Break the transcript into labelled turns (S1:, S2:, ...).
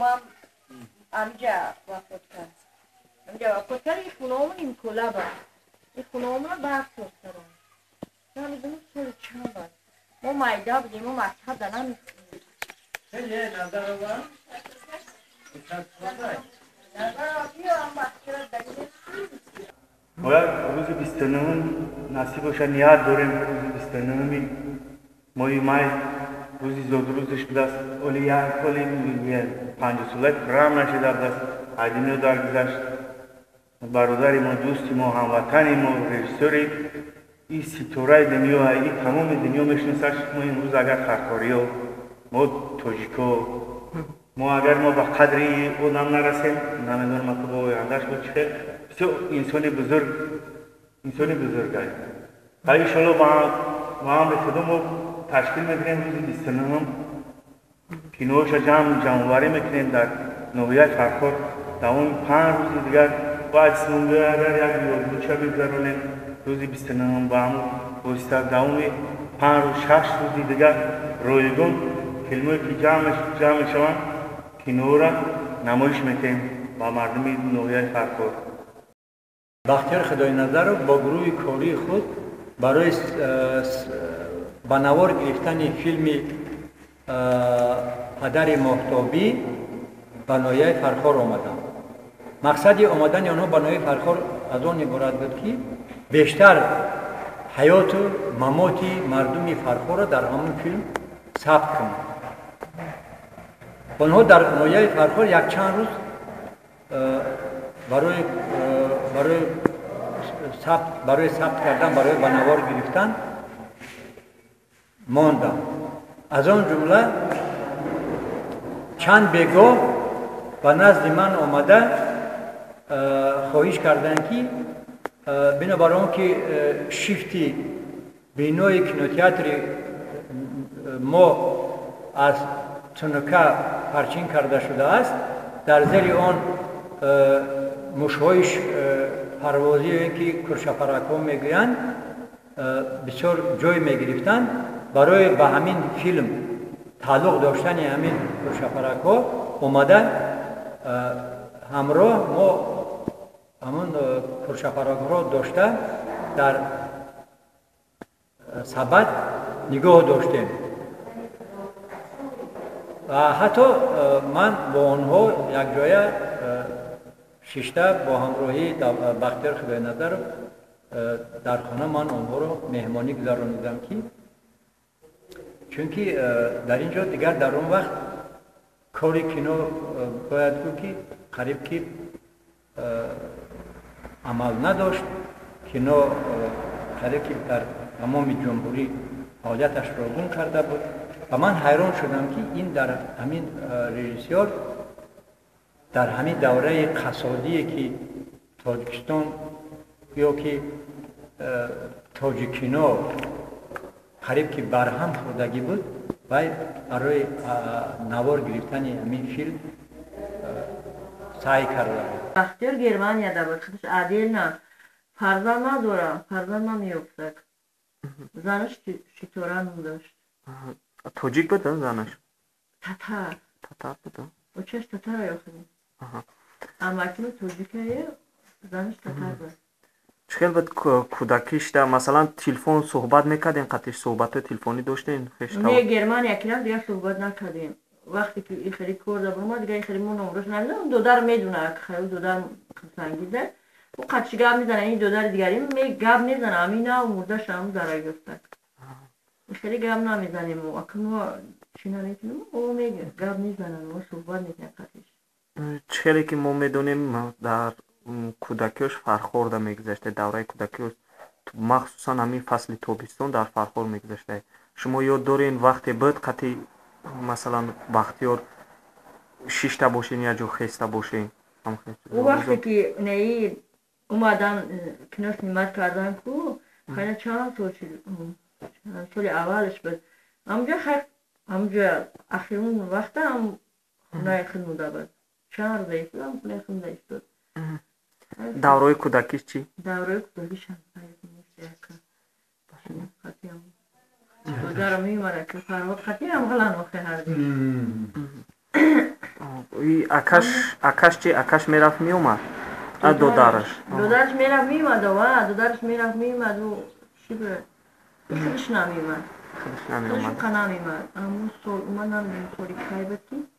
S1: Мамам амҷа вафот кард. Амҷа вафот кард, ин хонаҳомон имкола бад. Ин хонаҳомонро барқ соз карданд. Намедонам соли чанд бад. Мо майда будем, мо мактаб да намехондем.
S2: Мо як рӯзи 29-ум насиб бошад, ният дорем рӯзи 29-уми моҳи май, рӯзи зодрӯзаш будааст. Оли як оли 50-солаи пуррам нашида будааст, аз дунё даргузашт. Бародари мо, дӯсти мо, ҳамватани мо, режиссёри ин ситораи дунё, ин тамоми дунё мешиносаш. Мо имрӯз агар фархориё, мо тоҷико, мо агар мо ба қадри одам нарасем, намедонам ака бо ояндаш бо чӣ хел. Бисёр инсони бузург, инсони бузургай. Ва иншолло ба амри Худо мо ташкил мекунем рӯзи 29-ум киноша ҷамъоварӣ мекунем дар ноҳияи Фархор. Давоми 5 рӯзи дигар бояд исмон агар як ёдбудша бигзаронем рӯзи 29-ум ба ҳамун восита. Давоми 5 рӯз, 6 рӯзи дигар ройгон филмое ки ҷамъ мешаванд, киноро намоиш мекунем ба мардуми ноҳияи Фархор.
S3: Бахтиёр Худойназаров бо гурӯҳи кории худ барои ба навор гирифтани филми «Падари моҳтобӣ» ба ноҳияи Фархор омаданд. Мақсади омадани онҳо ба ноҳияи Фархор аз он иборат буд, ки бештар ҳаёту мамоти мардуми Фархорро дар ҳамон филм сабт кунанд. Онҳо дар ноҳияи Фархор якчанд рӯз барои сабт кардан, барои ба навор гирифтан монданд. Аз он ҷумла чанд бегоҳ ба назди ман омада хоҳиш карданд, ки бинобар он ки шифти бинои кинотеатри мо аз тунука парчин карда шудааст, дар зери он мушҳои парвозие ки куршапаракҳо мегӯянд бисёр ҷой мегирифтанд. Барои ба ҳамин филм тааллуқ доштани ҳамин куршапаракҳо омада ҳамроҳ мо ҳамон куршапаракҳоро дошта дар сабад нигоҳ доштем ва ҳатто ман бо онҳо якҷоя шишта бо ҳамроҳии Бахтиёр Худойназаров дар хона ман онҳоро меҳмонӣ гузаронидам, ки чунки дар ин ҷо дигар дар он вақт кори кино бояд гуфт, ки қариб ки амал надошт. Кино қариб ки дар тамоми ҷумҳурӣ фаъолияташро гум карда буд ва ман ҳайрон шудам, ки ин дар ҳамин режиссёр дар ҳамин давраи қасодие, ки Тоҷикистон ё ки тоҷикино қариб ки барҳам хӯрдагӣ буд, вай барои навор гирифтани ҳамин филм саъй карда буд.
S1: Бахтиёр Германияда буд, худаш отдельно фарзанд надорам, фарзанд намеёфтак. Занаш Шитора ном дошт.
S4: Тоҷик буд занаш?
S1: Татар.
S4: Татар буд?
S1: Очаш татара ёхи. Амакими тоҷикае, занаш татар буд.
S4: Чӣ хел буд кӯдакишда? Масалан, телефон суҳбат мекардем қатиш, суҳбатҳои телефонӣ доштем?
S1: Не, Германия ки рафт, дигар суҳбат накардем. Вақте ки и хеле кор да буромад, дигар хеле мо номрош намедонам. Додар медона, хайр, додар хусангида. Ӯ қатиш гап мезана, ин додари дигари гап мезана, ҳамин нав мурдаша ҳамун дарак ёфтак. Хеле гап намезанем мо, ака мо чӣ намекунем, ӯ мега гап мезанам, мо суҳбат мекунем қатиш.
S4: Чӣ хеле ки мо медонем, дар кӯдакиёш Фархорда мегузашта, давраи кӯдакиёш, махсусан ҳамин фасли тобистон дар Фархор мегузашта. Шумо ёд дорен, вақте буд қати масалан Бахтиёр шишта бошен, як ҷо хеста бошен?
S1: Ӯ вақте ки неи омадан кино снимать кардан ку, хайна чанд сол шуд, соли аввалаш буд, ҳамҷо хай ҳамҷо ахирун вақта ҳам хонаи худ муда буд. Чанд рӯза истод, ҳам хонаи худ муда истод.
S4: Давраи кӯдакиш чӣ?
S1: Давраи кӯдакиш ҳам додарам меомада, ки Фарҳод қатиам ғалан охи ҳарду.
S4: Акаш, акаш чи, акаш мерафт, меомад, додараш?
S1: Додараш мерафт, меомад, додараш мерафт, меомад. Чи буд, худаш намеомад.
S4: Худаш намеомад.
S1: Худаш намеомад. Аммо сол омад, намедонам, соли кай буд, ки